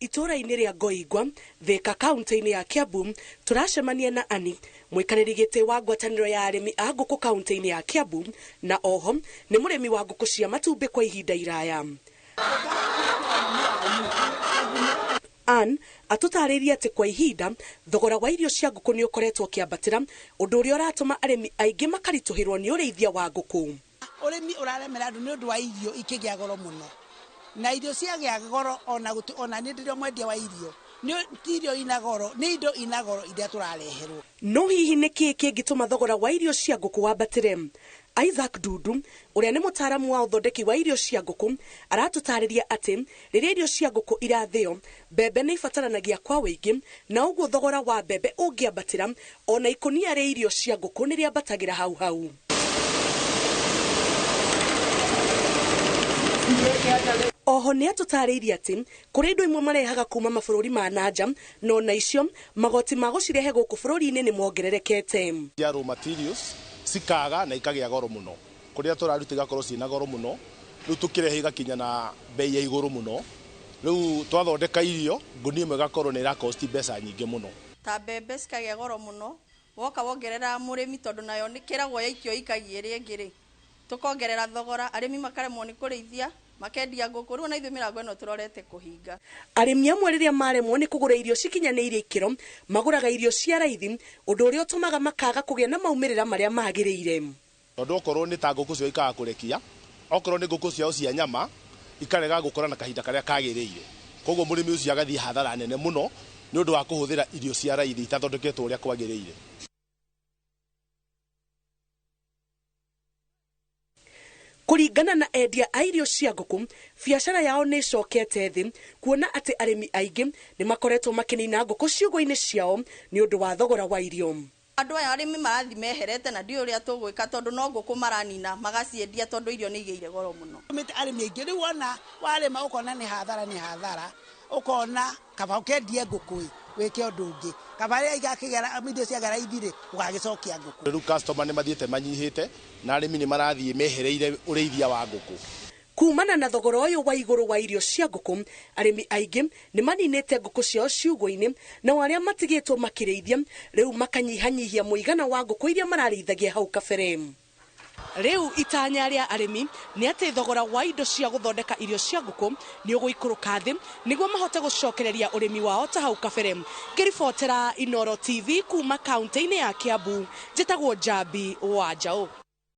Itũũra-inĩ rĩa Ngoingwa, Thika kaunti-inĩ ya Kiambu, tũracemania na Ani, mũikarĩri gĩtĩ wa ngwatanĩro ya arĩmi a ngũkũ kaunti-inĩ ya Kiambu, na oho nĩ mũrĩmi wa ngũkũ cia matumbĩ kwa ihinda iraya. Ann atũtarĩirie atĩ kwa ihinda thogora wa irio cia ngũkũ nĩ ũkoretwo ũkĩambatĩra, ũndũ ũrĩa ũratũma arĩmi aingĩ makaritũhĩrwo nĩ ũrĩithia wa ngũkũ. Ũrĩmi ũraremera andũ nĩ ũndũ wa irio ikĩgĩa goro mũno, na irio ciagĩa goro ona ona niĩ ndĩrĩ mwendia wa irio, ti irio ina goro, nĩ indo ina goro iria tũrareherwo. No hihi nĩ kĩĩ kĩngĩtũma thogora wa irio cia ngũkũ wambatĩre? Isaac Ndundu, ũrĩa nĩ mũtaaramu wa ũthondeki wa irio cia ngũkũ, aratũtarĩria atĩ rĩrĩa irio cia ngũkũ irathĩo, mbembe nĩ ibataranagia kwa ũingĩ, na ũguo thogora wa mbembe ũngĩambatĩra, ona ikũnia rĩa irio cia ngũkũ nĩ rĩambatagĩra hau hau. Oho nĩ atũtarĩirie atĩ kũrĩ indo imwe marehaga kuma mabũrũri ma nanja, no na icio magoti ma gũcirehe gũkũ bũrũri-inĩ nĩ mongererekete. Raw materials cikaga na ikagĩa goro mũno, kũrĩa tũraruta igakorwo ciĩna goro mũno, rĩu tũkĩrehe igakinya na bei ya igũrũ mũno, rĩu twathondeka irio ngũnia ĩmwe ĩgakorwo nĩ ĩrakosti mbeca nyingĩ mũno. Ta mbembe cikagĩa goro mũno, woka wongerera mũrĩmi tondũ nayo nĩ kĩragwo yaikio ikagia ĩrĩa ĩngĩ rĩ, tũkongerera thogora, arĩmi makaremwo nĩ kũrĩithia, makendia ngũkũ, rĩu ona ithuĩ mĩrango ĩno tũrorete kũhinga. Arĩmi amwe rĩrĩa maremwo nĩ kũgũra irio cikinyanĩirie ikĩro, magũraga irio cia raithi, ũndũ ũrĩa ũtũmaga makaga kũgĩa na maumĩrĩra marĩa magĩrĩire. Tondũ okorwo nĩ ta ngũkũ ciao ikaga kũrekia, okorwo nĩ ngũkũ ciao cia nyama ikarega gũkũra na kahinda karĩa kagĩrĩire, koguo mũrĩmi ũcio agathiĩ hathara nene mũno nĩ ũndũ wa kũhũthĩra irio cia raithi itathondeketwo ũrĩa kwagĩrĩire. Kũringana na endia a irio cia ngũkũ, biacara yao nĩ ĩcokete thĩ, kuona atĩ arĩmi aingĩ nĩ makoretwo makĩnina ngũkũ ciugũ-inĩ ciao nĩ ũndũ wa thogora wa irio. Andũ aya arĩmi marathiĩ meherete na ndiũĩ ũrĩa tũgwĩka tondũ no ngũkũ maranina magaciendia tondũ irio nĩ igĩire goro mũno. Arĩmi aingĩ rĩu wona warĩma ũkona nĩ hathara, nĩ hathara, ũkona kaba ũkendie ngũkũ ĩ, wĩke ũndũ ũngĩ, kaba rĩrĩa igakĩgera irio ciagĩa raithi rĩ, ũgagĩcokia ngũkũ. Rĩu customer nĩ mathiĩte manyihĩte na arĩmi nĩ marathiĩ mehereire ũrĩithia wa ngũkũ. Kumana na thogora ũyũ wa igũrũ wa irio cia ngũkũ, arĩmi aingĩ nĩ maninĩte ngũkũ ciao ciugũ-inĩ, nao arĩa matigĩtwo makĩrĩithia rĩu makanyihanyihia mũigana wa ngũkũ iria mararĩithagia hau kabere. Rĩu itanya rĩa arĩmi nĩ atĩ thogora wa indo cia gũthondeka irio cia ngũkũ nĩ ũgũikũrũka thĩ nĩguo mahote gũcokereria ũrĩmi wao ta hau kabere. Ngĩribotera Inooro TV kuma kaunti-inĩ ya Kiambu, njĩtagwo Njambi wa Njaũ.